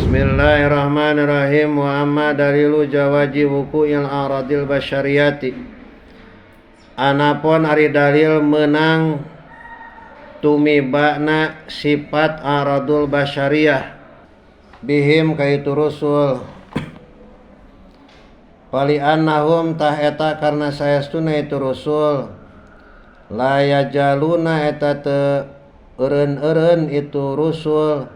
Bismillahirrahmanirrahim. Wa amma dalilu jawaji wuqu'il a'radil basyariyati. Anapun ari dalil menang tumibana sifat a'radul basyariyah bihim kaitu rusul. Pali annahum tah eta karna saestuna itu rusul la yajaluna eta teu eureun-eureun itu rusul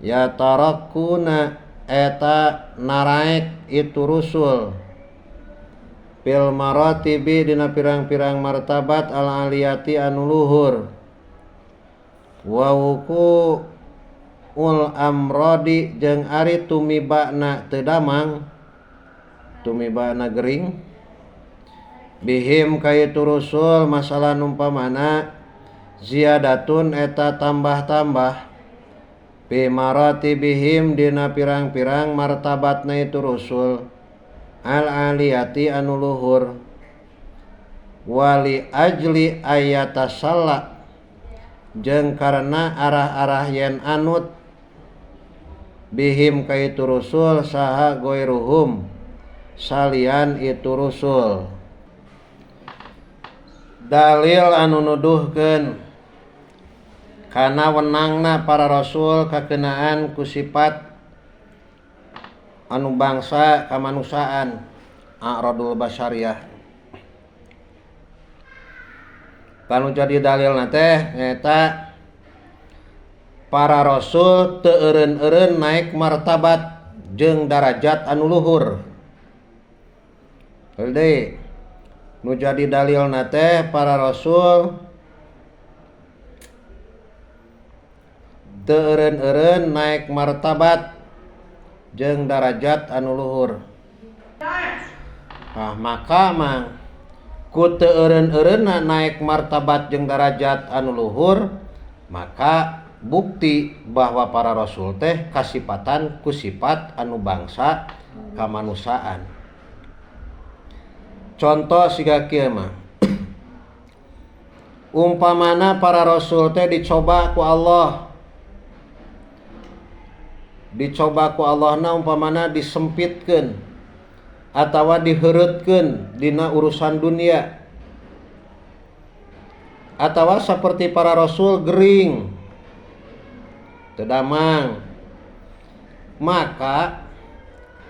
ya tarakuna eta naraek itu rusul fil maratibi dina pirang-pirang martabat al aliyati anu luhur wa wuku ul amrodi jeung ari tumibana teu damang tumibana gering bihim kaitu rusul masalah numpamana ziyadatun eta tambah-tambah bi maratibihim dina pirang-pirang martabatna itu rusul al aliyati anu luhur wali ajli ayatasalla jeung karena arah-arah yen anut bihim kaitu rusul saha goiruhum salian itu rusul. Dalil anu nuduhkeun kana wenangna para rasul kakenaan ku sifat anu bangsa kamanusiaan a'radul basyariah. Kanu jadi dalilna teh nyaeta para rasul teu eureun-eureun naik martabat jeung darajat anu luhur. Deui nu jadi dalilna teh para rasul teu eureun-eureun naik martabat jeung darajat anu luhur. Ah maka mang ku teu eureun-eureunna naik martabat jeung darajat anu luhur, maka bukti bahwa para rasul teh kasipatan ku sifat anu bangsa kamanusiaan. Contoh siga kieu mah. Umpamana para rasul teh dicoba ku Allah. Dicoba ku Allahna umpamana disempitkeun atawa diheureutkeun dina urusan dunia. Atawa seperti para rasul gering teu damang. Maka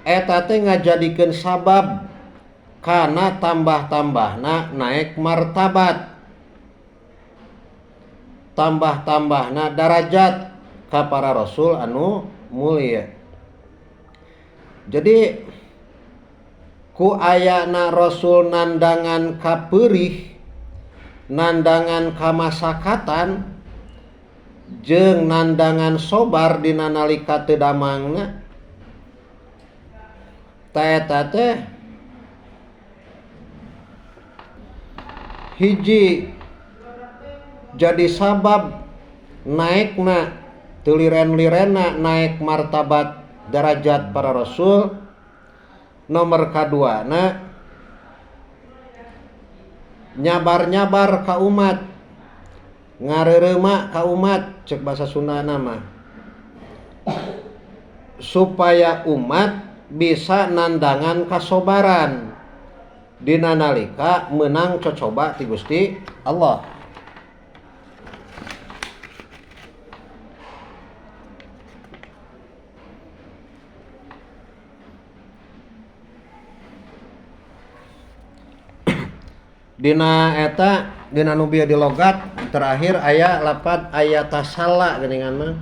eta teh ngajadikeun sabab kana tambah-tambahna naik martabat, tambah-tambahna darajat ka para rasul anu mulia. Jadi ku ayana rasul nandangan kapeurih, nandangan kamasakatan, jeung nandangan sobar dina nalika teu damangna, ta eta teh hiji jadi sabab naikna teu liren-lirenna naik martabat darajat para rasul. Nomor kaduana nyabar-nyabar ka umat, ngareureuma ka umat, cek bahasa Sundana mah, supaya umat bisa nandangan kasobaran dina nalika menang cocoba ti Gusti Allah. Dina eta dina nu bieu di logat terakhir aya lapad aya tasalla geuningan mah.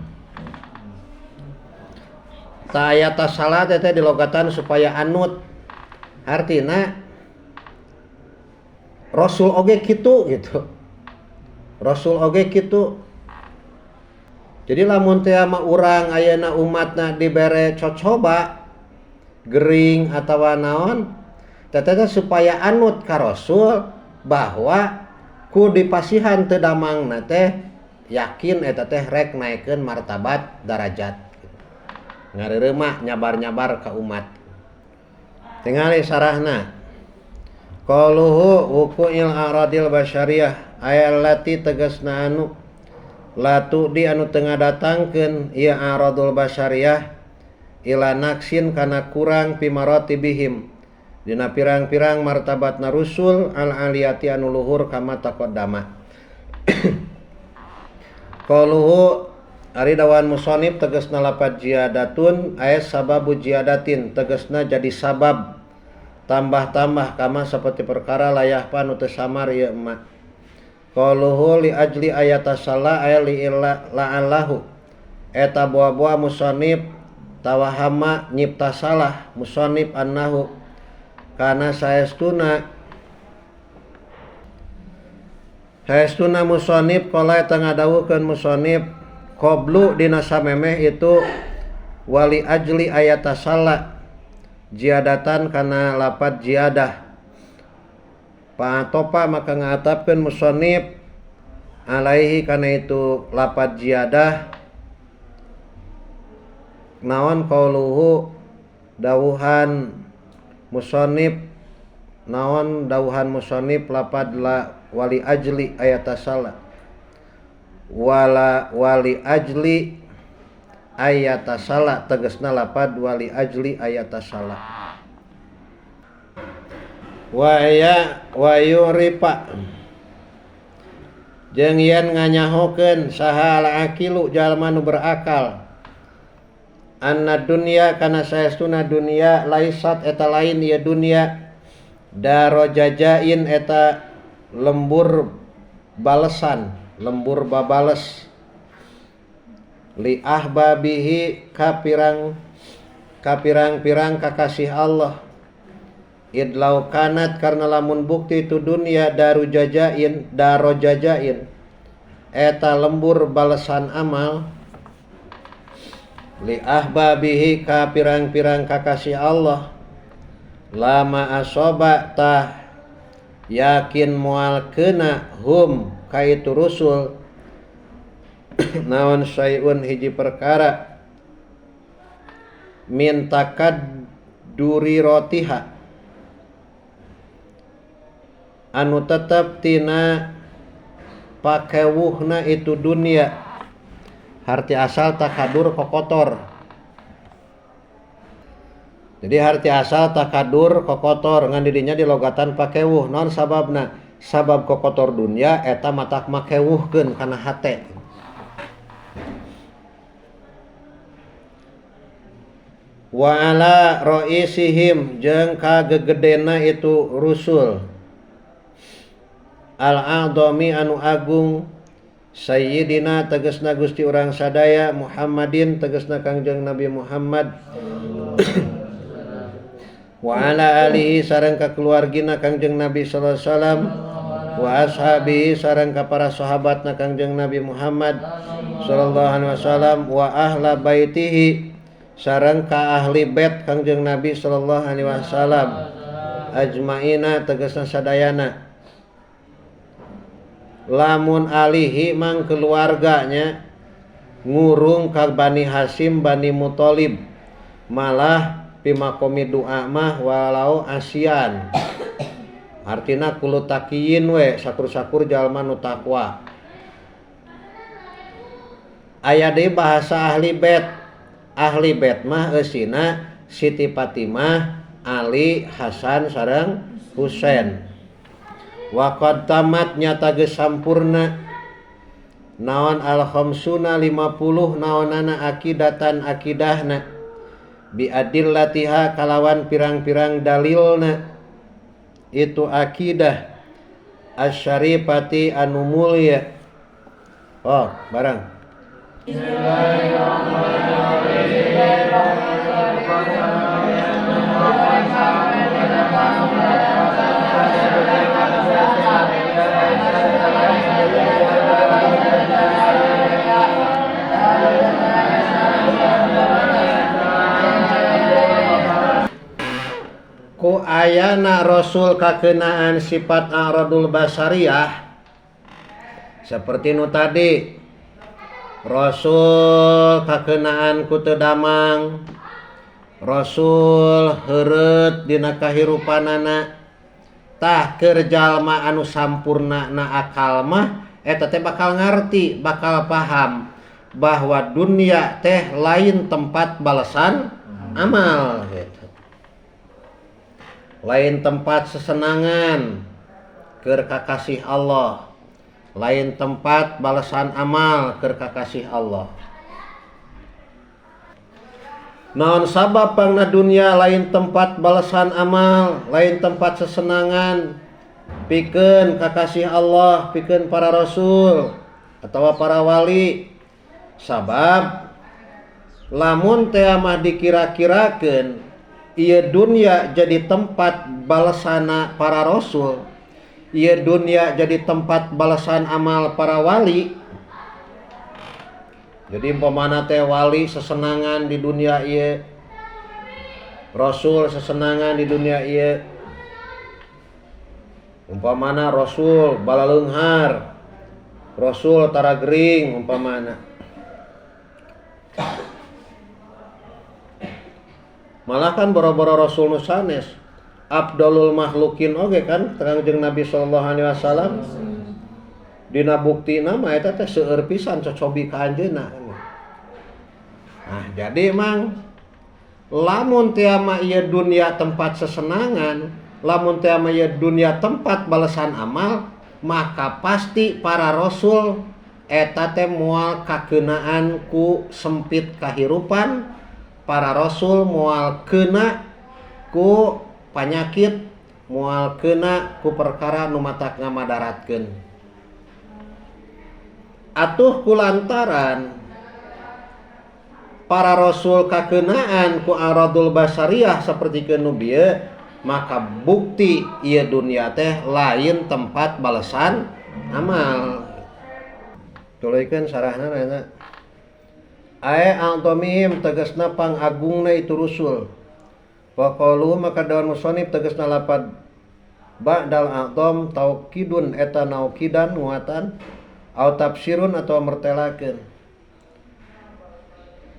Ta aya tasalla teh teh dilogatan supaya anut. Artina rasul oge kitu gitu. Rasul oge kitu. Jadi lamun teh mah urang ayeuna umatna dibere cocoba gering atawa naon teh teh supaya anut ka rasul bahwa ku dipasihan teu damangna teh yakin eta teh rek naikeun martabat darajat. Ngareureuh nyabar-nyabar ka umat. Tingali sarahna. Qaluhu wuqu'il a'radil basyariyah ayallati tegasna anu Latu di anu teu ngadatangkeun ieu aradul basyariah ila naksin kana kurang pimaratibihim dina pirang-pirang martabatna rusul al aliyati anu luhur kama taqaddama. Qaluhu ari dawan musonib tegasna lapad jiadatun aya sababu jiadatin tegasna jadi sabab tambah-tambah kama seperti perkara layah panu teu samar ieu emak. Qaluhu li ajli ayatasalla ay li illa la'allahu eta buah-buah musonib tawahama nyipta salah musonib annahu kana saestuna saestuna musonib qala eta ngadawukeun musonib qablu dina samemeh itu wali ajli ayatasalla jiadatan kana lapad jiadah. Pa'atopa maka ngatapkeun musonib alaihi kana itu lapad jiadah naon qauluhu dawuhan musonib naon dawuhan musonib lapad la wali ajli ayatasalla wala wali ajli ayatasalla tegasna lapad wali ajli ayatasalla wa ya wa yuripa jeung yen nganyahokeun saha al aqilu jalma nu berakal anna dunya kana saestuna dunya laisat eta lain ieu dunya darojajain eta lembur balesan lembur babales li ahbabihi kapirang kapirang-pirang kakasih Allah idlau kanat karena lamun bukti itu dunia daru jajain daro jajain eta lembur balesan amal li ahbabihi ka pirang-pirang kakasih Allah lama asoba tah yakin moal kena hum kaitu rusul naon syai'un hiji perkara min takadduri rotiha anu tetep tina pakewuhna itu dunia harti asal takadur kokotor. Jadi harti asal takadur kokotor ngan didinya dilogatan pakewuh non sababna sabab kokotor dunia eta matak makewuhkeun kana hate. Wa ala raisihim jeung kagegedena itu rusul al-a'dhami anu agung sayyidina tegasna Gusti urang sadaya Muhammadin tegasna Kangjeng Nabi Muhammad wa ala alihi sareng ka keluargina Kangjeng Nabi sallallahu alaihi wasallam wa ashabihi sareng ka para sahabatna Kangjeng Nabi Muhammad sallallahu alaihi wasallam wa ahla baitihi sareng ka ahli bait Kangjeng Nabi sallallahu alaihi wasallam ajmaina tegasna sadayana. Lamun alihi mang keluarganya ngurung ka Bani Hasim Bani Muthalib malah pimakomi doa mah walau asian artina kulo takiyin we sakur-sakur jalma nu takwa. Aya deui bahasa ahli bait. Ahli bait mah eusina Siti Fatimah, Ali, Hasan sareng Husain. Waqad tamat nyata geus sampurna naon al khamsuna 50 naonana akidatan akidahna bi adillatiha kalawan pirang-pirang dalilna itu akidah asyarifati anu mulia. Oh, barang. Ku ayana Rasul kakenaan sifat a'radul basariyah seperti nu tadi Rasul kakenaan ku teu damang, Rasul heureut dina kahirupanana. Tah keur jalma anu sampurna na akal mah Eta teh bakal ngarti, bakal paham bahwa dunia teh lain tempat balasan amal gitu. Lain tempat sesenangan keur kakasih Allah, lain tempat balasan amal keur kakasih Allah. Naon sabab pangna dunia lain tempat balasan amal, lain tempat sesenangan pikeun kakasih Allah, pikeun para rasul atawa para wali. Sabab lamun teh mah dikira-kirakeun ieu dunia jadi tempat balasana para rasul, ieu dunia jadi tempat balasan amal para wali. Jadi umpamana teh wali sesenangan di dunia ieu, rasul sesenangan di dunia ieu. Umpamana rasul balaleunghar, rasul tara gering umpamana. Malah kan boro-boro rasul nu sanes, abdalul makhlukin oge kan Kangjeng Nabi sallallahu alaihi wasallam. Dina buktina mah eta teh seueur pisan cocobi ka anjeunna. Nah, jadi emang lamun teh mah ieu dunia tempat sesenangan, lamun teh mah ieu dunia tempat balasan amal, maka pasti para rasul eta teh moal kakeunaan ku sempit kahirupan, para rasul moal keuna ku panyakit, moal keuna ku perkara nu matak ngamadaratkeun. Atuh kulantaran para rasul kakeunaan ku aradul basariah saperti nu bieu, maka bukti ieu dunia teh lain tempat balasan amal. Tuluykeun sarahna eta. Ae a'dhamihim tegasna pangagungna itu rusul. Wa qalu maka dawan musannif tegasna lapad ba'dal a'dham taukidun eta naukidan nguatan au tafsirun atau mertelakeun.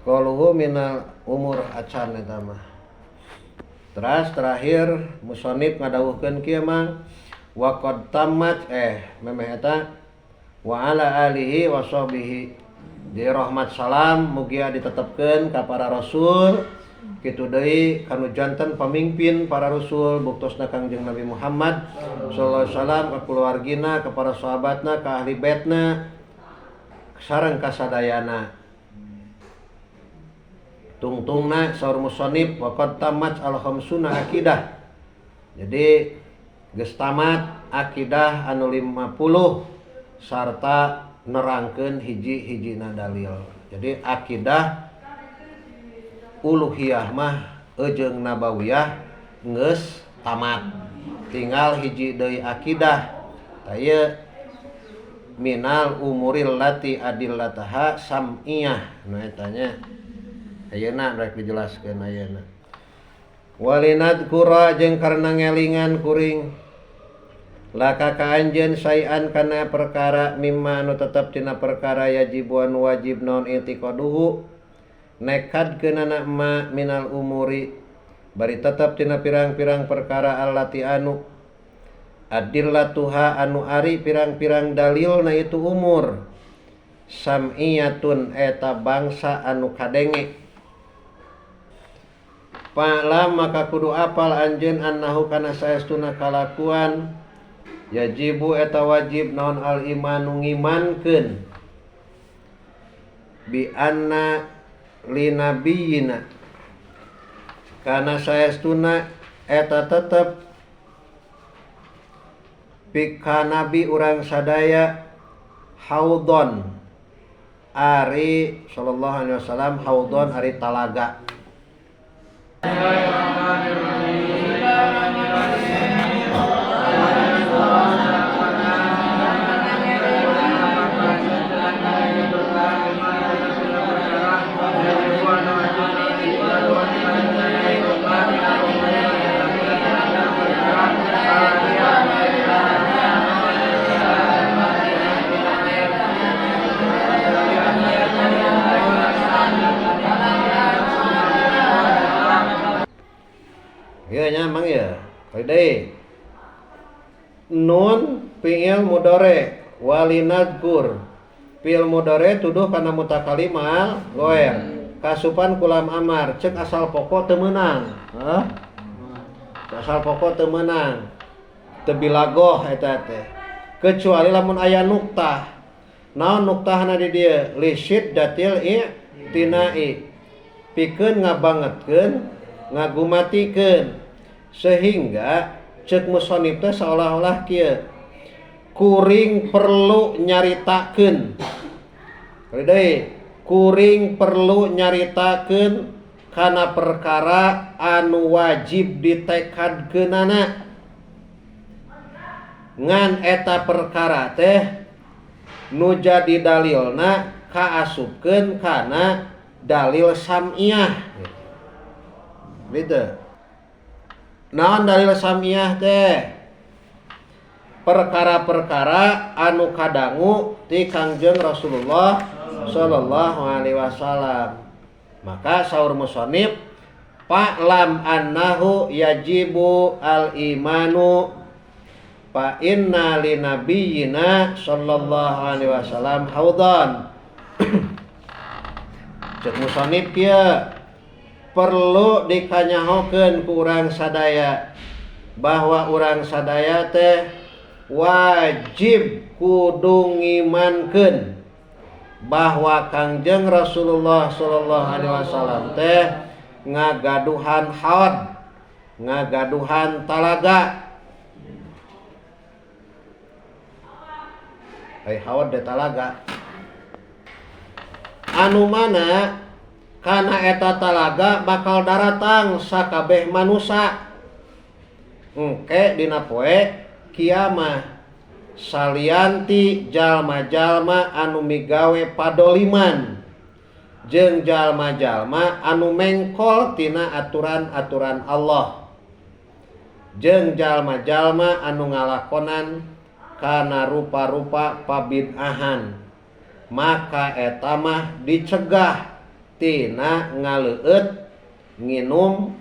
Qaluhu minal umur acan eta mah. Teras terakhir musannif ngadawuhkeun kieu mah wa qad tammat memeh eta wa ala alihi wa sahbihi. Di rahmat salam mugia ditetepkeun ka para rasul, kitu deui kanu janten pamimpin para rasul buktosna Kangjeng Nabi Muhammad sallallahu alaihi wasallam, ka keluargina, ka para sahabatna, ka ahli baitna, sareng kasadayana. Tungtungna saur musannif wa qad tamat al khamsuna akidah. Jadi geus tamat akidah anu 50 sarta nerangkeun hiji-hijina dalil. Jadi akidah uluhiyah mah eujeung nabawiyah geus tamat. Tinggal hiji deui akidah. Tah ieu minal umuril lati adillataha sam'iyah. Nu eta nya ayeuna rek dijelaskeun ayeuna. Walinadkura jeung karena ngelingan kuring laka ka anjeun saean kana perkara mimma anu tetep tina perkara yajibu anu wajib naon i'tiqaduhu nekadkeunana ma minal umuri bari tetep tina pirang-pirang perkara allati anu adillatuha anu ari pirang-pirang dalilna itu umur sam'iyatun eta bangsa anu kadenge. Fa'lam maka kudu apal anjeun annahu kana saestuna kalakuan yajibu eta wajib naon al imanu ngimankeun bi anna linabiyina kana saestuna eta tetep pika nabi urang sadaya haudon ari sallallahu alaihi wasallam haudon ari talaga. Iya nya mang ya. Kali deui. Nun fi'il mudhari Walinadkur fil mudhari tuduh kana mutakalim ma'al ghair kasupan kulam amar cek asal pokok teu meunang. Hah? Asal pokok teu meunang. Teu bilagoh eta teh. Kecuali lamun aya nuktah. Naon nuktahna di dieu? Li syiddatil i'tinai. Pikeun ngabangetkeun, ngagumatikeun sehingga cek musonif teh seolah-olah kieu. Kuring perlu nyaritakeun. Kali deui, kuring perlu nyaritakeun kana perkara anu wajib ditekadkeunana. Ngan eta perkara teh nu jadi dalilna kaasupkeun kana dalil sam'iyah. Gitu. Naon dalil sam'iyah teh? Perkara-perkara anu kadangu ti Kangjeng Rasulullah sallallahu alaihi wasallam. Maka saur musonif fa'lam annahu yajibu al-imanu fa inna linabiyina sallallahu alaihi wasallam haudhan. Cek musonif kieu perlu dikanyahokeun ku urang sadaya bahwa urang sadaya teh wajib kudu ngimankeun bahwa Kangjeng Rasulullah sallallahu alaihi wasallam teh ngagaduhan haud, ngagaduhan talaga. Ai haud de talaga. Anu mana kana eta talaga bakal daratang sakabeh manusa. Engke dina poe kiamah salianti jalma-jalma anu migawe padoliman jeung jalma-jalma anu mengkol tina aturan-aturan Allah jeung jalma-jalma anu ngalakonan kana rupa-rupa pabid'ahan maka eta mah dicegah tina ngaleueut nginum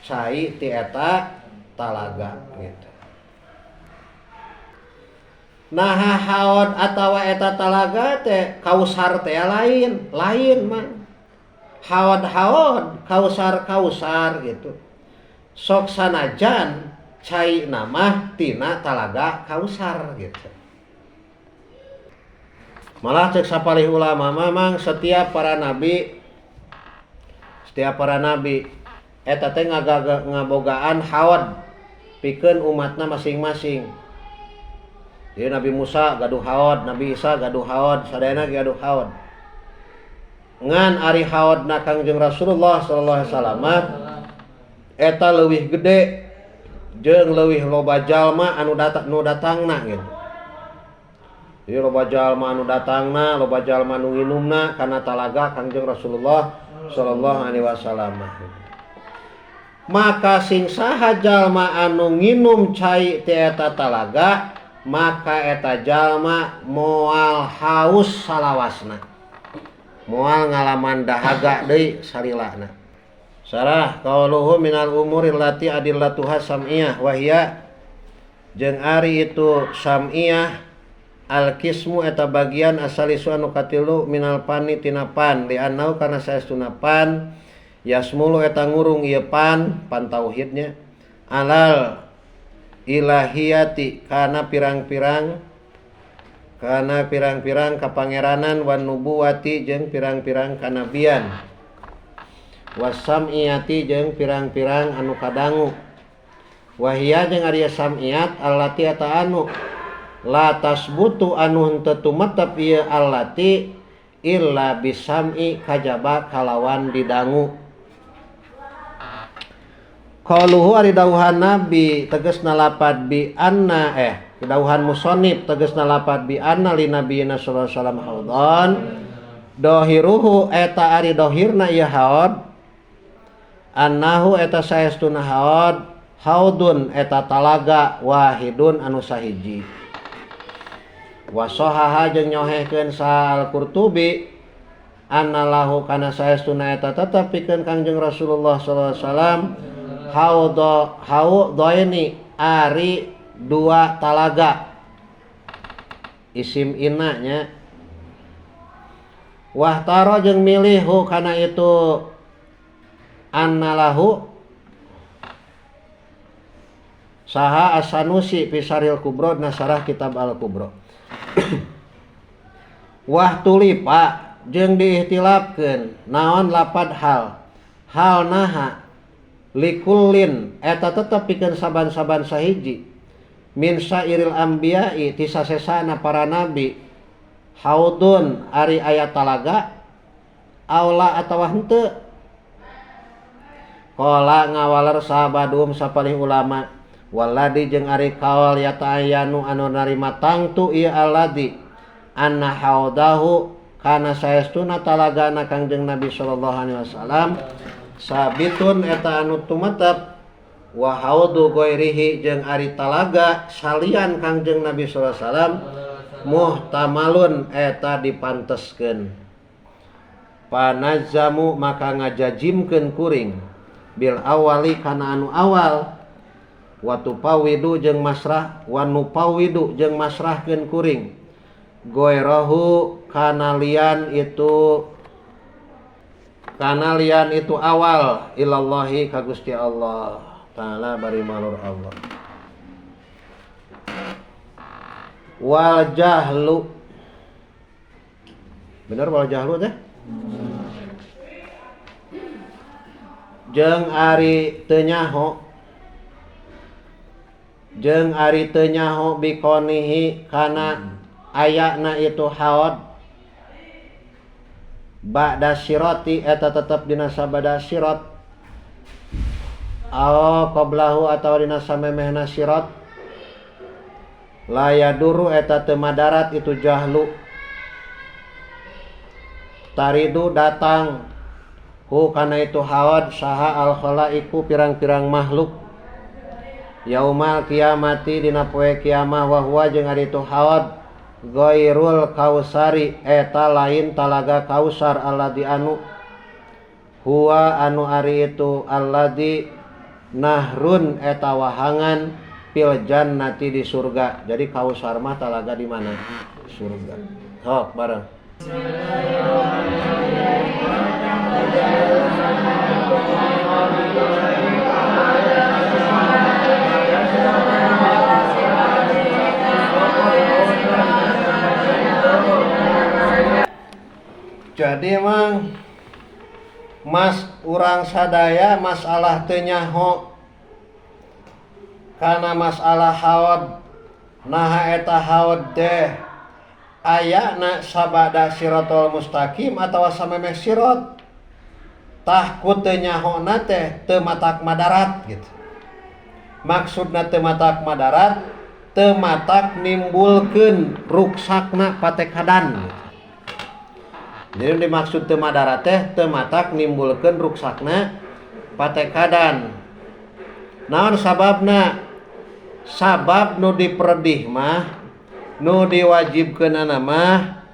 cai ti eta talaga gitu. Nah haod atawa eta talaga teh kausar teh lain, lain mah. Haod-haod, kausar-kausar gitu. Sok sanajan cai nama tina talaga kausar gitu. Malah cek sapalih ulama mamang setiap para nabi eta teh ngabogaan haod pikeun umatna masing-masing. Jadi Nabi Musa gaduh haod, Nabi Isa gaduh haod, sadayana gaduh haod. Ngan ari haodna Kangjeng Rasulullah sallallahu alaihi wasallam eta leuwih gede jeung leuwih loba jalma anu datang nu datangna gitu. Jadi loba jalma anu datangna, loba jalma anu nginumna kana talaga Kangjeng Rasulullah sallallahu alaihi wasallam. Maka sing saha jalma anu nginum cai ti eta talaga maka eta jalma moal haus salawasna, moal ngalaman dahaga deui salilana. Sarah qauluhu minal umuri allati adillatuha sam'iyah wa hiya jeung ari itu sam'iyah al-qismu eta bagian asalisu anu katilu minal pani tina pan li'annau kana saestuna pan yasmulu eta ngurung ieu pan pan tauhidnya alal ilahiyati kana pirang-pirang kapangeranan wan nubuwati jeung pirang-pirang kanabian wasamiyati jeung pirang-pirang anu kadangu wahia jeung ari samiyat allati eta anu la tasbutu anu henteu tumetep ieu allati illa bisami kajaba kalawan didangu. Qaluhu ari dawuhan Nabi tegasna lapad bi anna dawuhan musonib tegasna lapad bi anna li nabiyina sallallahu alaihi wasallam haudon dohiruhu eta ari dohirna ieu haud annahu eta saestuna haud haudun eta talaga wahidun anu sahiji. Wasohaha jeung nyohehkeun sa Al-Qurtubi anna lahu kana saestuna eta tetep pikeun Kangjeng Rasulullah sallallahu alaihi wasallam haudaini ari dua talaga. Isim inna nya. Wahtaro jeung milih hu kana itu annalahu saha as-Sanusi fi Syarhil Kubra nasarah kitab Al-Kubra. Wahtulipa jeung diihtilafkeun naon lapad hal hal naha likullin eta tetep pikeun saban-saban sahiji min sairil anbiya'i ti sasesana para nabi haudun ari aya talaga aula atawa henteu. Qala ngawaler sahabadum sapalih ulama waladi jeung ari kaol yata'ayyanu anu narima tangtu ieu aladi anna haudahu kana saestuna talagana Kangjeng Nabi sallallahu alaihi wasallam sabitun eta anu tumetep wa haudu ghairihi jeung ari talaga salian Kangjeng Nabi sallallahu alaihi wasallam muhtamalun eta dipanteskeun. Panazzamu maka ngajajimkeun kuring bil awali kana anu awal wa tupawidu jeung masrah wa nupawidu jeung masrahkeun kuring ghairahu kana lian itu awal ilallahi ka Gusti Allah taala bari malur Allah. Wal jahlu bener wal jahlu teh jeung ari teu nyaho bikonihi kana ayana itu haud ba'da sirati eta tetep dina sabada sirat aw qablahu atawa dina samemehna sirat la yaduru eta teu madarat itu jahlu taridu datang hu kana itu haud saha al khalaiqu pirang-pirang makhluk yaumal kiamati dina poe kiamah wa huwa jeung ari itu haud ghairul kausari eta lain talaga kausar alladzi anu huwa anu ari itu alladzi nahrun eta wahangan fil jannati di surga. Jadi kausar mah talaga di mana? Surga. Sok bareng. Jadi emang mas urang sadaya masalah teu nyaho kana masalah haud naha eta haud teh ayana sabada siratal mustaqim atawa samemeh sirat tah ku teu nyahona teh teu matak madarat gitu. Maksudna teu matak madarat teu matak nimbulkeun ruksakna patekadan gitu. Jadi dimaksud teu madarat teh teu matak nimbulkeun ruksakna patekadan. Naon sababna? Sabab nu dipredih mah nu diwajibkeunana mah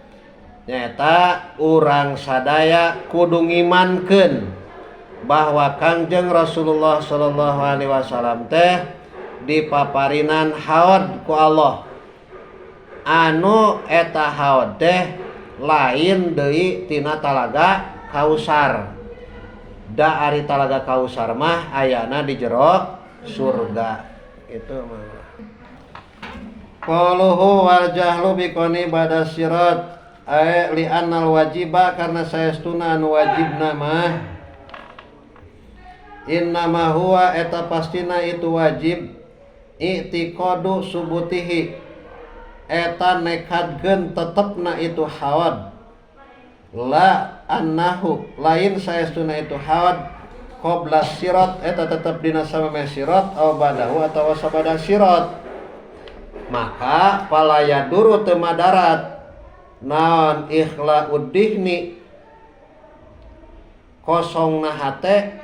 nyaeta urang sadaya kudu ngimankeun bahwa Kangjeng Rasulullah sallallahu alaihi wasallam teh dipaparinan haud ku Allah. Anu eta haud teh lain deui tina talaga Kausar. Da ari talaga Kausar mah ayana di jero surga. Itu mah. Qaluhu wal jahlu bikoni bada sirat ae li annal wajiba karena saestuna anu wajibna mah innama huwa eta pastina itu wajib i'tiqadu subutihi eta nekadkeun tetepna itu hawad la annahu lain saestuna itu hawad qabla sirat eta tetep dina samemeh sirat au badahu atawa sabada sirat maka palaya duru teu madarat naon ikhlaud dihni kosongna hate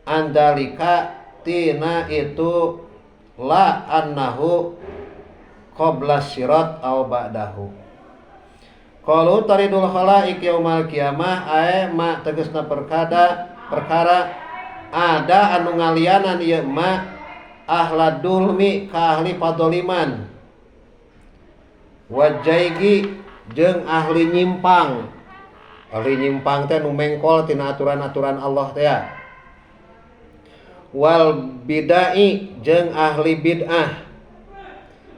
andalika tina itu la annahu qabla sirat au ba'dahu. Qalu taridul khalaik yaumal qiyamah ae ma tegasna perkara ada anu ngalianan ieu ma ahladulmi ka ahli padoliman Wajaigi jeung ahli nyimpang. Ahli nyimpang teh nu mengkol tina aturan-aturan Allah teh ya. Wal bidai jeung ahli bid'ah.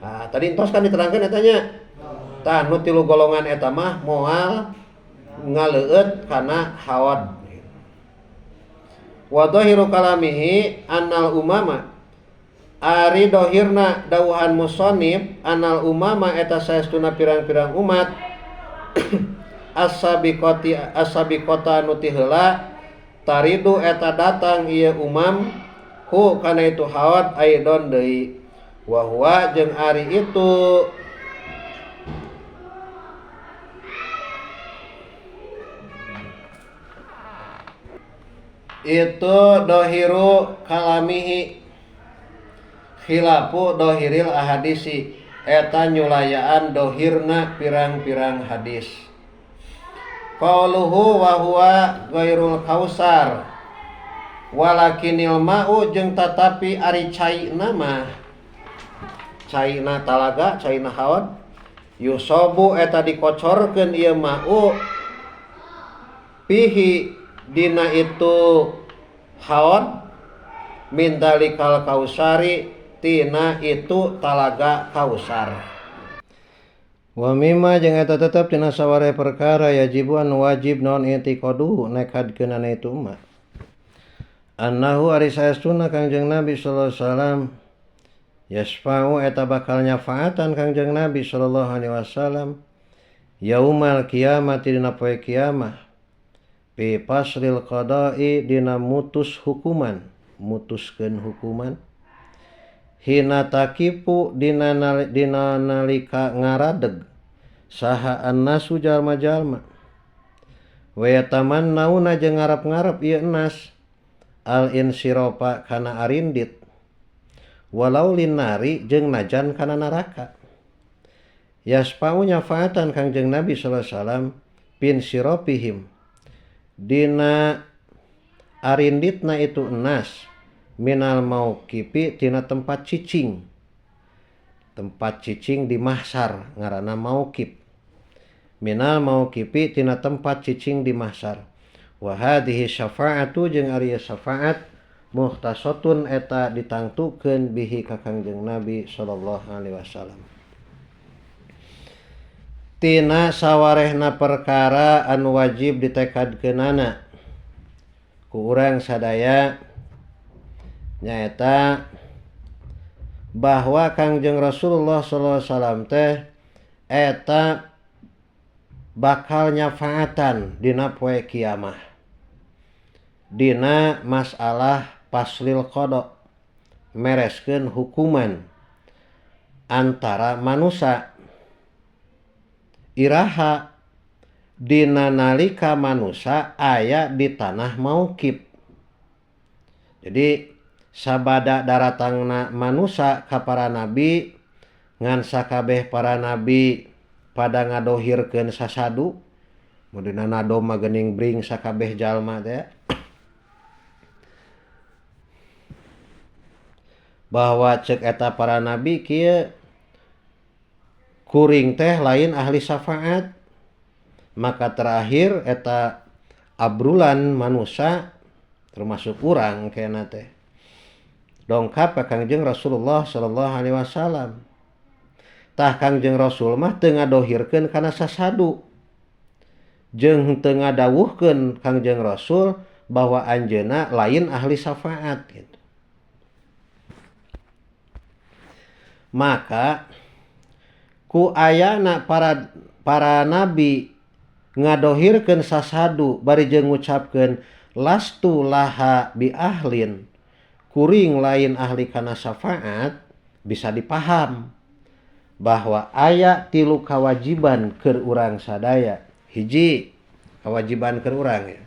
Nah, tadi entos kan diterangkeun eta nya. Tah nu tilu golongan eta mah moal ngaleueut kana haud. Wa dhahiru kalamihi annal umama ari dohirna dawuhan musonib annal umama eta saestuna pirang-pirang umat as-sabiqati as-sabiqata anu ti heula taridu eta datang ieu umam hu kana itu haud aidon deui wa huwa jeung ari itu itu dohiru kalamihi khilafu dohiril ahadisi eta nyulayaan dohirna pirang-pirang hadis. Qauluhu wa huwa ghairul kausar walakinil ma'u jeung tatapi ari caina mah caina talaga caina haud yusobu eta dikocorkeun ieu ma'u pihi dina itu haud min dalikal kausari tina itu talaga kausar. Wa mimma jeung eta tetep tina saware perkara yajibu anu wajib non i'tiqadu nekadkeunana itu mah annahu ari saestuna Kangjeng Nabi sallallahu alaihi wasallam yasfa'u eta bakal nyafaatan Kangjeng Nabi sallallahu alaihi wasallam yaumal kiamati dina poe kiamah fi faslil qada'i dina mutus hukuman mutuskeun hukuman hina takipu dina nalika ngaradeg saha annasu jalma-jalma wa yatamannauna jeung ngarep-ngarep ieu nas al insirofa kana arindit walau linari jeung najan kana neraka yasfa'u nyafaatan Kangjeng Nabi sallallahu alaihi wasallam pin siropihim dina arinditna itu nas minal mauqifi tina tempat cicing di mahsar ngaranna mauqif minal mauqifi tina tempat cicing di mahsar wa hadhihi syafa'atu jeung ari syafaat muhtasatun eta ditangtukeun bihi ka Kangjeng Nabi sallallahu alaihi wasallam tina sawarehna perkara anu wajib ditekadkeunana ku urang sadaya nyaeta bahwa Kangjeng Rasulullah sallallahu alaihi wasallam teh eta bakal nyafaatan dina poe kiamah dina masalah faslil qada mereskeun hukuman antara manusia iraha dina nalika manusia aya di tanah mauqif. Jadi sabada daratangna manusia ka para nabi ngan sakabeh para nabi pada ngadohirkeun sasadu mudina nado mah geuning bring sakabeh jalma teh bahwa cek eta para nabi kieu kuring teh lain ahli syafaat maka terakhir eta abrulan manusia termasuk urang kena teh dongkap ka Kangjeng Rasulullah sallallahu alaihi wasallam. Tah Kangjeng Rasul mah teu ngadohirkeun kana sasadu jeung teu ngadawuhkeun Kangjeng Rasul bahwa anjeunna lain ahli syafaat gitu. Maka ku ayana para nabi ngadohirkeun sasadu bari jeung ngucapkeun lastu laha bi ahlin kuring lain ahli kana syafaat bisa dipaham bahwa aya tilu kewajiban keur urang sadaya. Hiji kewajiban keur urang ya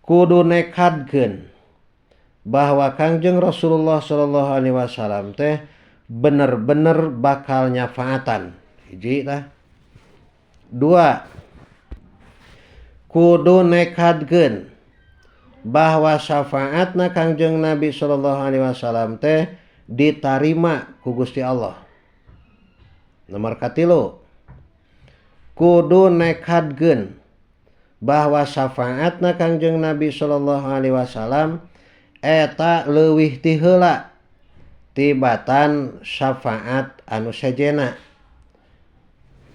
kudu nekadkeun bahwa Kangjeng Rasulullah sallallahu alaihi wasallam teh bener-bener bakal nyafaatan. Hiji tah. Dua, kudu nekadkeun bahwa syafaatna Kangjeng Nabi sallallahu alaihi wasallam teh ditarima ku Gusti Allah. Nomor katilu, kudu nekadkeun bahwa syafaatna Kangjeng Nabi sallallahu alaihi wasallam eta leuwih ti heula tibatan syafaat anu sejena.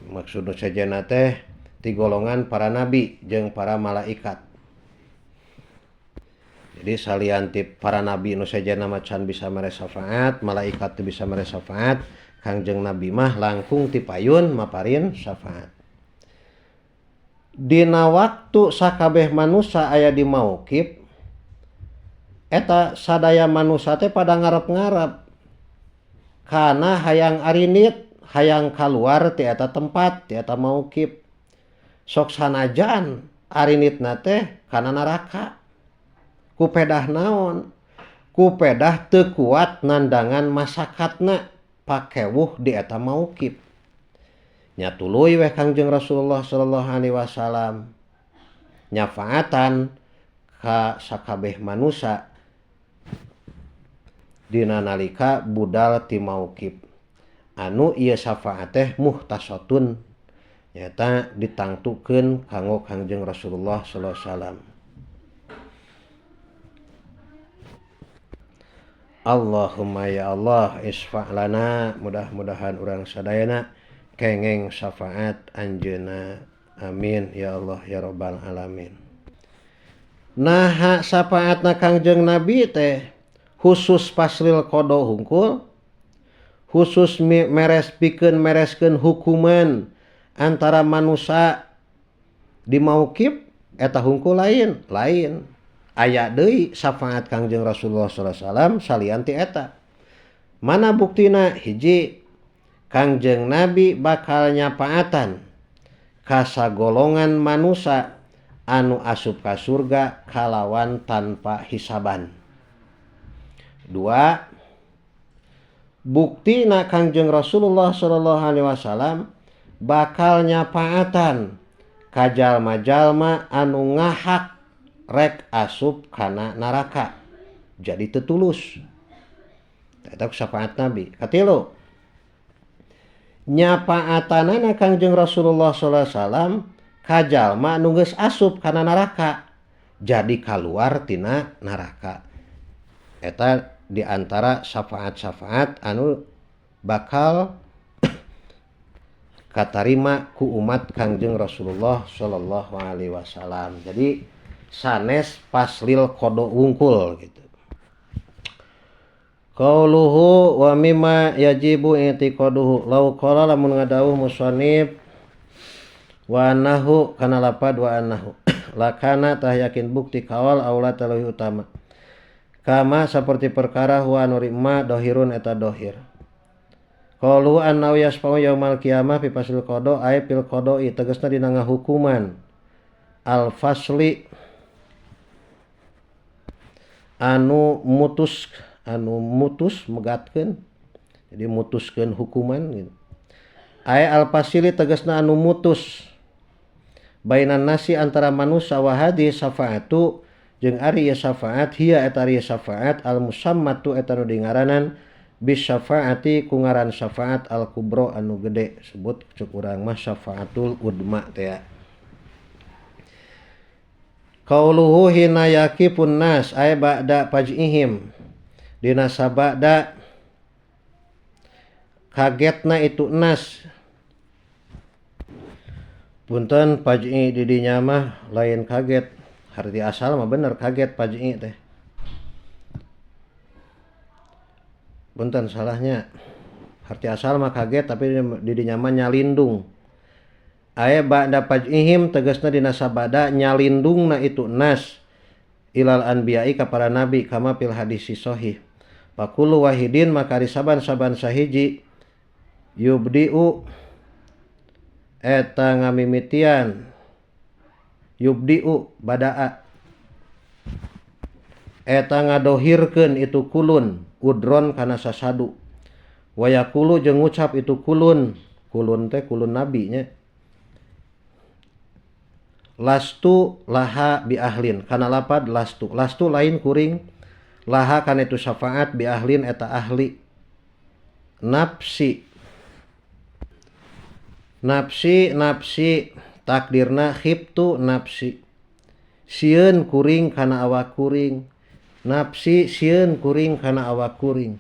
Maksud sejena teh ti golongan para nabi jeung para malaikat. Jadi salian ti para nabi nu sejena mah can bisa mere syafaat, malaikat teu bisa mere syafaat, Kangjeng Nabi mah langkung ti payun maparin syafaat. Dina waktu sakabeh manusa aya di mauqif, eta sadaya manusa teh pada ngarep-ngarep kana hayang arinit, hayang kaluar ti eta tempat, ti eta mauqif. Sok sanajan arinitna teh kana neraka. Ku pedah naon? Ku pedah teu kuat nandangan masakatna pakewuh di eta mauqif. Nya tuluy weh Kangjeng Rasulullah sallallahu alaihi wasallam nyafaatan ka sakabeh manusa dina nalika budal ti mauqif. Anu ieu syafaat teh muhtasatun, nyaeta ditangtukeun kanggo Kangjeng Rasulullah sallallahu alaihi wasallam. Allahumma ya Allah isfa' lana, mudah-mudahan urang sadayana kengeng syafaat anjeunna. Amin ya Allah ya rabbal alamin. Naha syafaatna Kangjeng Nabi teh khusus faslil qada hungkul, khusus meres pikeun mereskeun hukuman antara manusia di mauqif eta hungkul lain, lain. Aya deui syafaat Kangjeng Rasulullah sallallahu alaihi wasallam salian ti eta. Mana buktina? Hiji, Kangjeng Nabi bakal nyafaatan ka sagolongan manusa anu asup ka surga kalawan tanpa hisaban. Dua, buktina Kangjeng Rasulullah sallallahu alaihi wasallam bakal nyafaatan ka jalma-jalma anu ngahak rek asup kana neraka, jadi tetulus. Eta syafaat Nabi. Katilu, nyapaatanana Kangjeng Rasulullah sallallahu alaihi wasallam ka jalma anu geus asup kana neraka, jadi kaluar tina neraka. Eta di antara syafaat-syafaat anu bakal katarima ku umat Kangjeng Rasulullah sallallahu alaihi wasallam. Jadi sanes faslil qada wungkul gitu. Qauluhu wa mimma yajibu i'tiqaduhu law qala lamun ngadawuh musannif wa annahu kana lapad wa annahu lakana tah yakin bukti kawal aula taleuwih utama kama saperti perkara huwa anu rimma dohirun eta dohir. Qauluhu annahu yasfa'u yaumal qiyamah fi faslil qada ay fil qada'i tegasna dina ngahukuman al fasli anu mutus, anu mutus megatkeun, jadi mutuskeun hukuman gitu. Ay al fasili tegasna anu mutus bainan nasi antara manusia wa hadi syafaatu jeung ari ieu syafaat hiya eta ari syafaat al musammatu eta nu dingaranan bisyafaati ku ngaran syafaat al kubra anu gede, sebut cek urang mah syafaatul udma teh. Qauluhu hina yaqifun nas ay ba'da faj'ihim dina sabada kagetna itu nas. Punten faj'i di dinya mah lain kaget, arti asal mah bener kaget faj'i teh. Punten salahnya, arti asal mah kaget tapi di dinya mah nyalindung. Aya ba'da faj'ihim tegasna dina sabada nyalindungna itu nas ilal anbiya'i ka para nabi kama fil hadis sahih. Fakulu wahidin maka ari saban-saban sahiji yubdi'u eta ngamimitian yubdi'u bada'a eta ngadohirkeun itu kulun udron kana sasadu wayaqulu jeung ngucap itu kulun, kulun teh kulun nabi nya, lastu laha bi ahlin kana lapad lastu, lastu lain kuring, laha kana itu syafaat bi ahlin eta ahli nafsi. Nafsi nafsi takdirna khiftu nafsi sieun kuring kana awak kuring nafsi sieun kuring kana awak kuring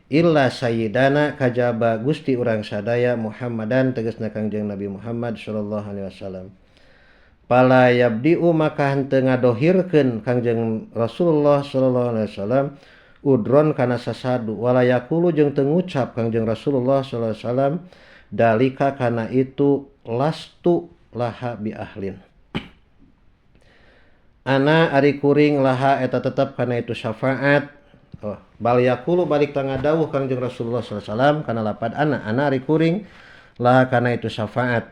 illa sayyidana kajaba Gusti urang sadaya Muhammadan tegasna Kangjeng Nabi Muhammad sallallahu alaihi wasallam. Pala yabdiu maka henteu ngadohirkeun Kangjeng Rasulullah sallallahu alaihi wasallam udron kana sasadu wala yaqulu jeung teu ngucap Kangjeng Rasulullah sallallahu alaihi wasallam dalika kana itu lastu laha bi ahlin. Ana ari kuring laha eta tetep kana itu syafaat. Oh, bal yaqulu balik tangga dawuh Kangjeng Rasulullah sallallahu alaihi wasallam kana lapad ana ana ari kuring laha kana itu syafaat.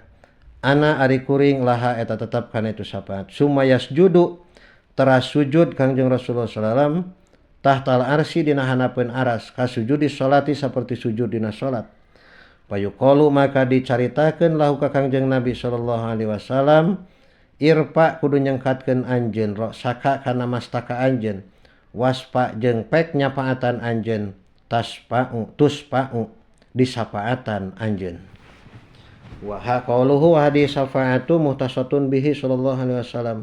Ana ari kuring laha eta tetep kana itu syafaat. Summa yasjudu teras sujud Kangjeng Rasulullah sallallahu alaihi wasallam tahtal arsy dina hanapeun aras kasujudi salati saperti sujud dina salat. Payuqalu maka dicaritakeun lahu ka Kangjeng Nabi sallallahu alaihi wasallam irfa kudu nyengkatkeun anjeun rosaka kana mastaka anjeun waspa jeung pek nyapaatan anjeun taspa'u tuspa'u disapaatan anjeun. Wa qauluhu wa hadis syafaatu muhtasatun bihi sallallahu alaihi wasallam.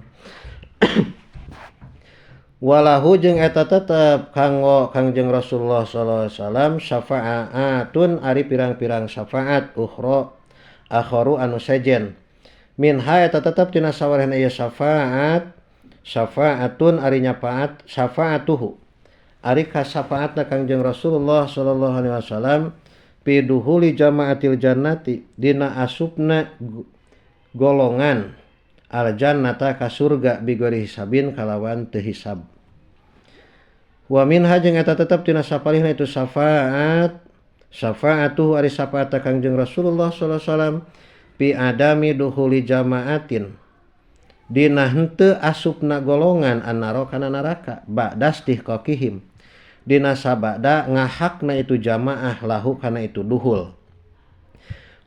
Walahu jeung eta tetep kanggo Kangjeng Rasulullah sallallahu alaihi wasallam syafaatun ari pirang-pirang syafaat ukhra akharu anu sejen minha eta tetep tina sawarehna ieu syafaat syafaatun ari nyafaat syafaatuhu ari kasafaatna Kangjeng Rasulullah sallallahu alaihi wasallam fi duhuli jamaatil jannati dina asupna golongan al jannata ka surga bigori hisabin kalawan teu hisab. Wa minha jeung eta tetep tina sapalihna itu syafaat syafaatuhu ari syafaat Kangjeng Rasulullah sallallahu alaihi wasallam fi adami duhuli jamaatin dina henteu asupna golongan annaro kana neraka ba'da istihqaqihim dina sabada ngahakna itu jamaah lahu kana itu duhul.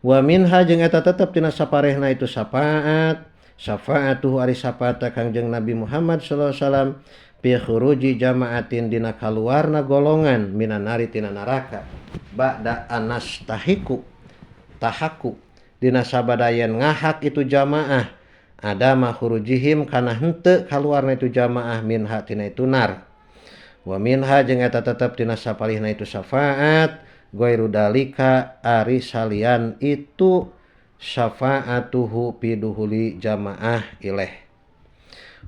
Wa minha jeung eta tetep tina saparehna itu syafaat syafaatuhu ari syafaat Kangjeng Nabi Muhammad sallallahu alaihi wasallam fi khuruji jamaatin dina kaluarna golongan minan nari tina neraka ba'da anastahiku tahaku dina sabadayan ngahak itu jamaah adama khurujihim kana henteu kaluarna itu jamaah minha tina itu nar. Wa minha jeung eta tetep tina sapalihna itu syafaat ghairu dalika ari salian itu syafaatuhu fi duhuli jamaah ileh.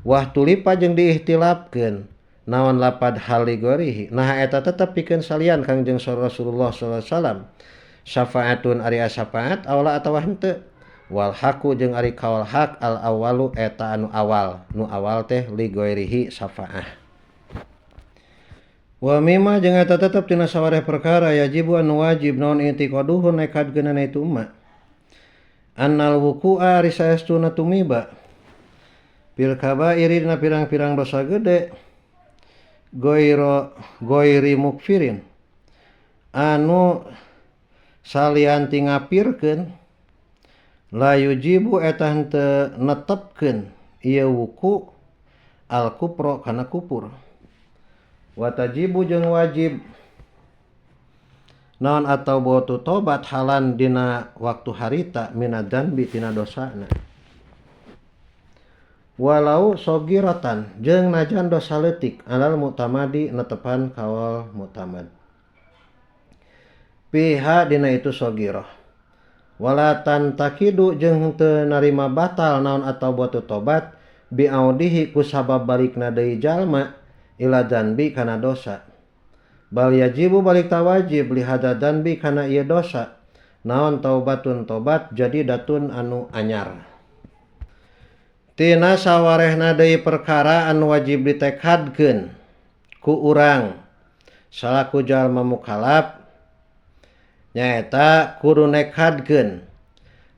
Wah tulipa jeung diihtilafkeun naon lapad haligorihi nah eta tetep pikeun salian Kangjeng Rasulullah sallallahu alaihi wasallam syafaatun ari syafaat awala atawa henteu wal haqu jeung ari kaul hak al awalu eta anu awal nu awal teh ligoirihi syafaah. Wa mimma jeung eta tetep tina sawareh perkara yajibu anu wajib naon i'tiqaduhu nekadkeunana itu umma annal wuqu'a ari saestuna tumiba fil kabairi dina pirang-pirang dosa gede goiro goiri mukfirin anu salian ti ngapirkeun la yujibu eta henteu netepkeun ieu wuku al kupro kana kupur. Wa tajibu jeung wajib naon atau bautu tobat halan dina waktu harita minadan bi tina dosana. Walau sogiratan jeung najan dosa leutik alal mu'tamadi netepan kawal mu'tamad piha dina itu sogiroh. Wala tantakidu jeung teu narima batal naon atau batu tobat biaudihi ku sabab balikna deui jalma ila danbi kana dosa. Bal yajibu balik tawajib lihada danbi kana ieu dosa naon taubatun tobat jadi datun anu anyar. Tina sawarehna deui perkara anu wajib ditekadkeun ku urang salaku jalma mukalaf nyaeta kudu nekadkeun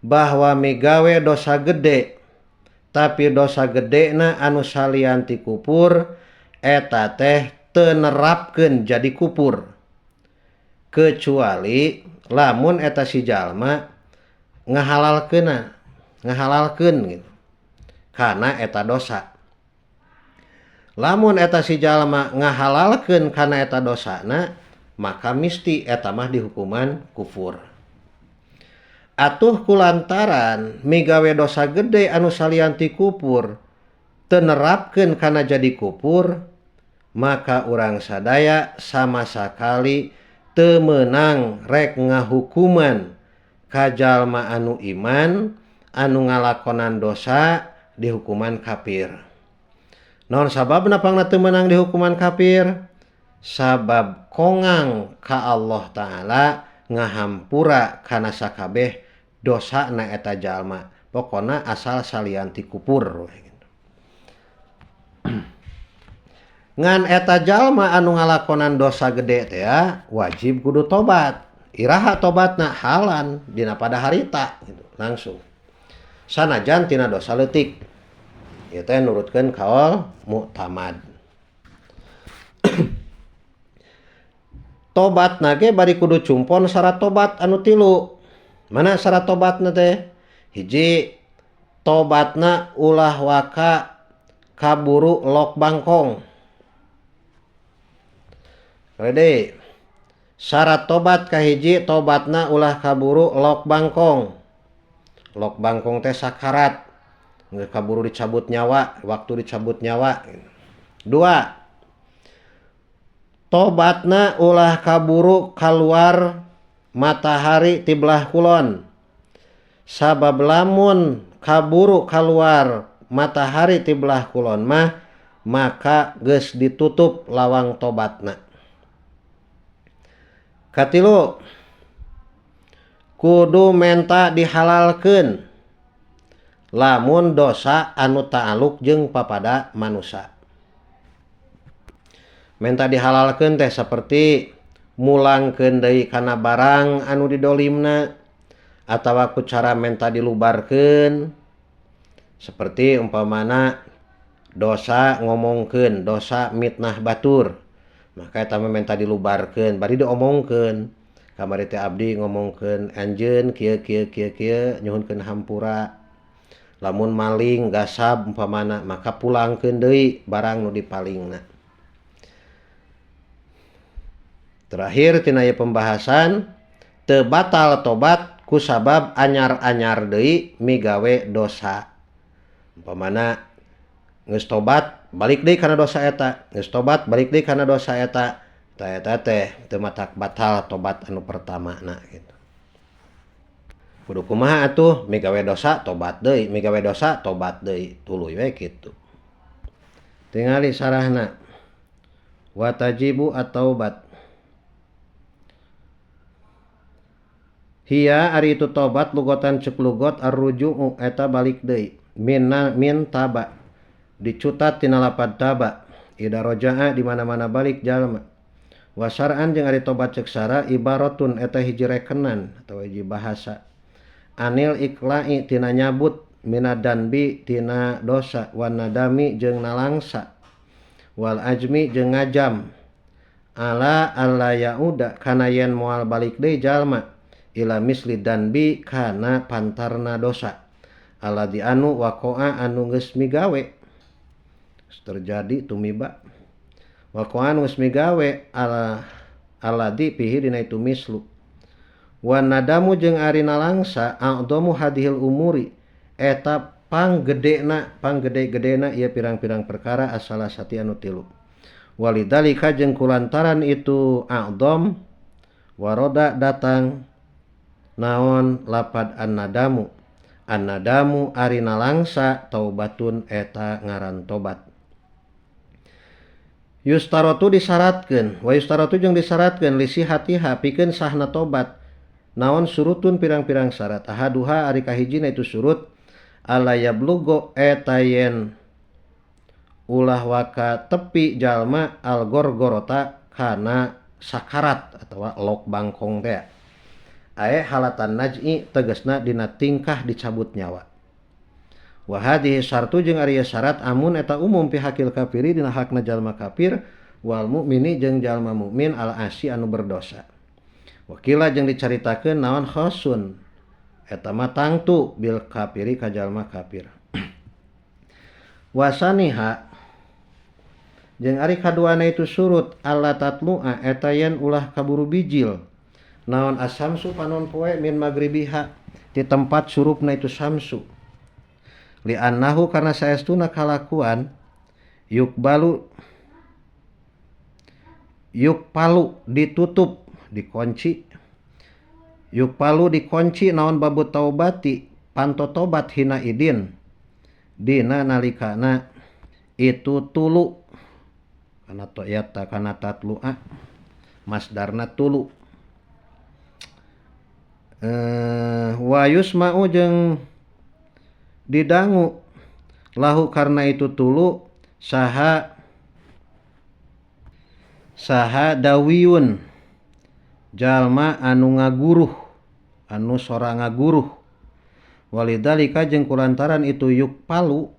bahwa migawe dosa gede tapi dosa gedena anu salian ti kupur eta teh teu nerapkeun jadi kupur kecuali lamun eta si jalma ngahalalkeun gitu karena eta dosa. Lamun eta si jalma ngahalalkeun kana eta dosana maka misti eta mah dihukuman kufur. Atuh kulantaran migawe dosa gede anu salian ti kupur teu nerapkeun kana jadi kupur, maka urang sadaya sama sakali teu meunang rek ngahukuman ka jalma anu iman anu ngalakonan dosa dihukuman kafir. Naon sababna pangna teu meunang dihukuman kafir? Sabab kongang ka Allah Ta'ala ngahampura kana sakabeh dosana eta jalma. Pokona asal salian ti kupur. Ngan eta jalma anu ngalakonan dosa gede teh wajib kudu tobat. Iraha tobatna halan dina pada harita gitu, langsung. Sanajan tina dosa leutik. Ieu teh nurutkeun kaul muktamad. Tobatna ge bari kudu cumpon syarat tobat anu tilu. Mana syarat tobatna teh? Hiji, tobatna ulah waka kaburu lok bangkong. Rede, syarat tobat kahiji tobatna ulah kaburu lok bangkong. Lok bangkong teh sakarat, geus kaburu dicabut nyawa, waktu dicabut nyawa. Dua, tobatna ulah kaburu kaluar matahari ti belah kulon. Sabab lamun kaburu kaluar matahari ti belah kulon mah maka geus ditutup lawang tobatna. Katilu, kudu menta dihalalkeun lamun dosa anu ta'aluk jeung papada manusa. Menta dihalalkeun teh saperti mulangkeun deui kana barang anu didolimna atawa ku cara menta dilubarkeun, seperti umpamana dosa ngomongkeun, dosa mitnah batur, maka eta mah menta dilubarkeun bari diomongkeun. Kamari teh abdi ngomongkeun anjeun kieu kieu kieu kieu nyuhunkeun hampura. Lamun maling gasab umpamana maka pulangkeun deui barang nu dipalingna. Terakhir tina ieu pembahasan teu batal tobat kusabab anyar-anyar deui migawe dosa. Umpamana geus tobat balik deui kana dosa eta, geus tobat balik deui kana dosa eta, tah eta teh teu matak batal tobat anu pertamana gitu. Kudu kumaha atuh migawe dosa tobat deui, migawe dosa tobat deui, tuluy we kitu. Tingali sarahna. Wa tajibu at-taubat. Hiya ari itu tobat lugotan cek lugot arruju'u eta balik deui minna min taba dicutat tina lapad taba ida roja'a di mana-mana balik jalma. Wasar'an jeung ari tobat cek sara ibaratun eta hiji rekenan atawa hiji bahasa anil ikla'i tina nyabut minadanbi tina dosa wan nadami jeung nalangsa wal ajmi jeung ngajam ala alla yauda kana yen moal balik deui jalma ila misli danbi kana pantarna dosa alladzi anu waqa'a anu geus migawe terjadi tumiba waqa'a anu geus migawe ala alladzi fihi dina itu mislu wa nadamu jeung ari nalangsa a'dhamu hadhil umuri eta panggedena panggede-gedena ieu pirang-pirang perkara asalasati anu tilu walidalika jeung kulantaran itu a'dham waroda datang naon lapad annadamu annadamu ari nalangsa taubatun eta ngaran tobat. Yustarotu disyaratkeun wa yustarotu jeung disyaratkeun lisihatiha pikeun sahna tobat naon surutun pirang-pirang syarat ahaduha ari kahijina itu surut alla yablugo eta yen ulah waka tepi jalma al gorgorota kana sakarat atawa lok bangkong teh ae halatan naj'i tegasna dina tingkah dicabut nyawa. Wa hadhihi syartu jeung ari syarat amun eta umum pihakil kafiri dina hakna jalma kafir wal mukmini jeung jalma mukmin al asi anu berdosa. Wakila jeung dicaritakeun naon khasun eta mah tangtu bil kafiri ka jalma kafir. Wasaniha jeung ari kaduana itu surut alla tatlu'a eta yen ulah kaburu bijil naon asamsu panon poe min magribiha Di tempat surupna itu samsu. Li annahu karena saestuna kalakuan yukbalu yukpalu ditutup dikunci yukpalu dikunci naon babu taubati panto tobat hina idin dina nalikana itu tulu kana toyata kana tatlu'a masdarna tulu wa yusma'u jeung didangu lahu karena itu tulu saha saha dawiyun jalma anu ngaguruh anu sora ngaguruh walidalika jeung kulantaran itu yukpalu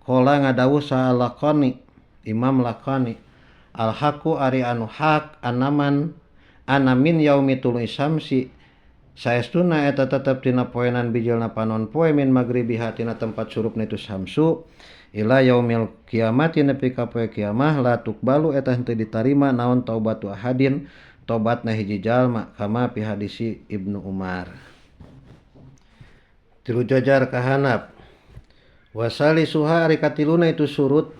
qala ngadawuh saha laqani Imam Laqani al haqu ari anu hak anaman anamin yaumi tulu'i syamsi saestuna eta tetep tina poenan bijilna panon poe min magribiha tina tempat surupna itu samsu ila yaumil kiamati nepi ka poe kiamah la tukbalu eta henteu ditarima naon taubatu ahadin tobatna hiji jalma kama fi hadisi Ibnu Umar. Tilu jajar kahanap wasali suha ari katiluna itu surut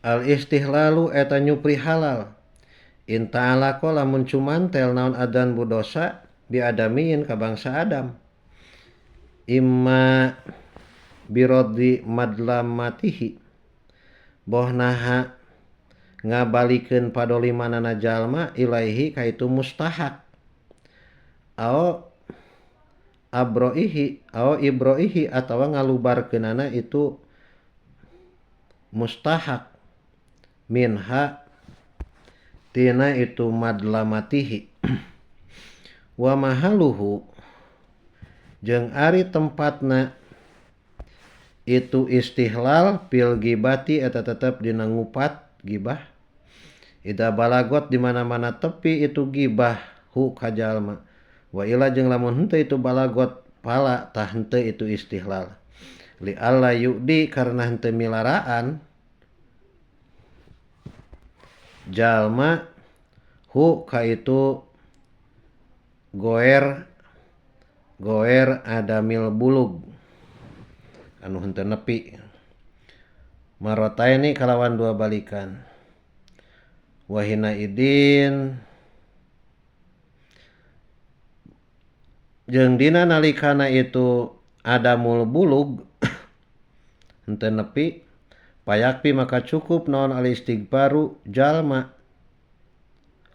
al istihlalu eta nyupri halal in ta'alaqo lamun cumantel naon adan budosa biadamiin ka bangsa Adam imma birodi madlamatihi boh naha ngabalikeun padolimanana jalma ilaihi ka itu mustahak ao abroihi ao ibroihi atawa ngalubarkeunana itu mustahak minha tina itu madlamatihi wa mahaluhu jeung ari tempatna itu istihlal fil gibati eta tetep dina ngupat gibah ida balagot di mana-mana tepi itu gibah hu ka jalma wa ila jeung lamun henteu itu balagot pala tah henteu itu istihlal li alla yudi karena henteu milaraan jalma hu ka itu goer goer adamil bulug anu henteu nepi marotaini kalawan dua balikan wahina idin jeung dina nalikana itu adamul bulug henteu nepi payakpi maka cukup naon al istighfaru jalma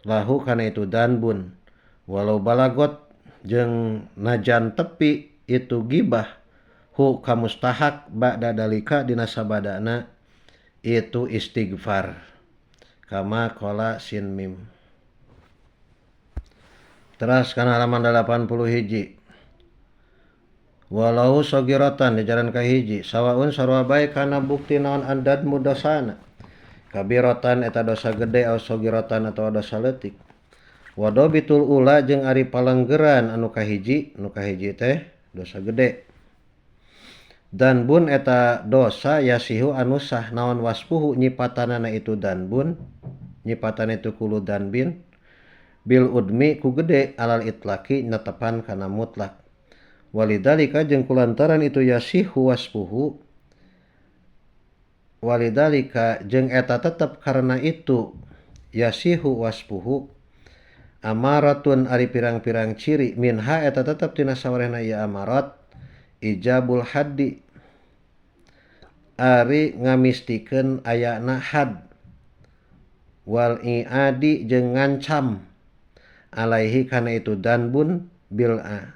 lahu kana itu danbun walau balagot jeung najan tepi itu gibah hu ka mustahak ba'da dalika dina sabadana itu istighfar kama qala sin mim. Teras kana halaman 81 walau sogiratan di jalan kahiji sawaun sarua bae kana bukti naon andad mudosana kabiratan eta dosa gede au sogiratan atawa dosa leutik wadobitul ula jeung ari palenggeran anu kahiji teh dosa gede dan bun eta dosa yasihu anu sah naon wasfuhu nyipatanana itu danbun nyipatan itu kulu danbin bil udmi ku gede alal itlaki netepan kana mutlak walidalika jeung kulantaran itu yasihu wasfuhu walidalika jeung eta tetep karena itu yasihu wasfuhu amaratun ari pirang-pirang ciri minha eta tetep tina sawarehna ieu amarat ijabul haddi ari ngamistikeun ayana had wal i'adi jeung ngancam alaihi kana itu danbun bil a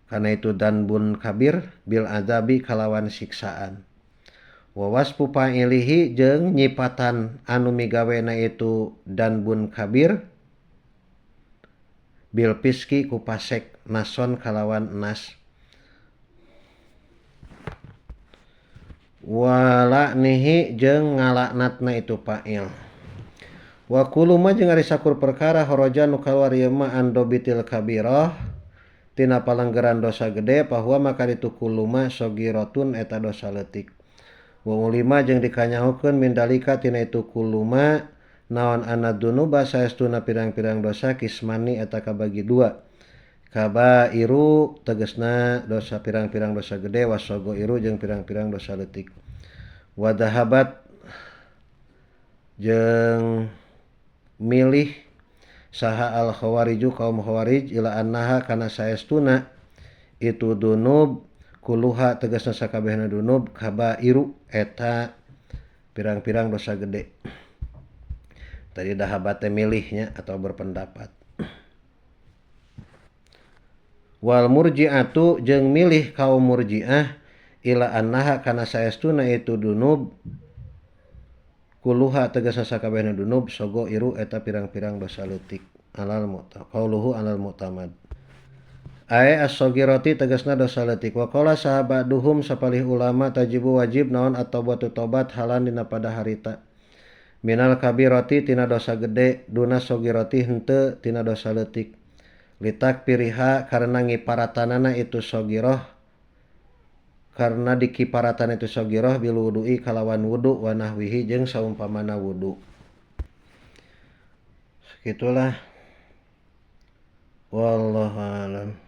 kana itu danbun kabir bil azabi kalawan siksaan wa wasfu fa'ilihi jeung nyipatan anu migawena itu danbun kabir bil piski ku pasek nason kalawan nas walaknihi jeung ngalaknatna itu fa'il wa kullu ma jeung ari sakur perkara horoja nu kaluar ieu ma andobitil kabirah tina palanggeran dosa gede bahwa maka ditu kullu ma sogiratun eta dosa leutik wa ulima jeung dikanyahokeun mindalika tina itu kullu ma naon anadzunuba saestuna pirang-pirang dosa kismani eta kabagi dua Kabairu tegasna dosa pirang-pirang dosa gede, wasogoiru jeung pirang-pirang dosa leutik. Wadahabat jeung milih saha al khawariju kaum khawarij ila annaha kana saestuna itu dunub kuluha tegasna sakabehna dunub kabairu eta pirang-pirang dosa gede. Tadi dahabat teh milihnya atau berpendapat. Wal murji'atu jeung milih kaum murji'ah ila annaha kana saestuna itu dunub kuluha tegasna sakabehna dunub sogo iru eta pirang-pirang dosa leutik. Alal mu'tamad qauluhu alal mu'tamad ae as-sagirati tegasna dosa leutik. Wa qala sahabaduhum sapalih ulama tajibu wajib naon at-taubatu tobat halan dina pada harita minal kabirati tina dosa gede duna sogirati henteu tina dosa leutik. Litak piriha karena ngiparatanana itu sogiroh, karena dikiparatan itu sogiroh bil wudu'i kalawan wudu wa nahwihi jeung saumpamana wudu. Segitulah. Wallahu a'lam.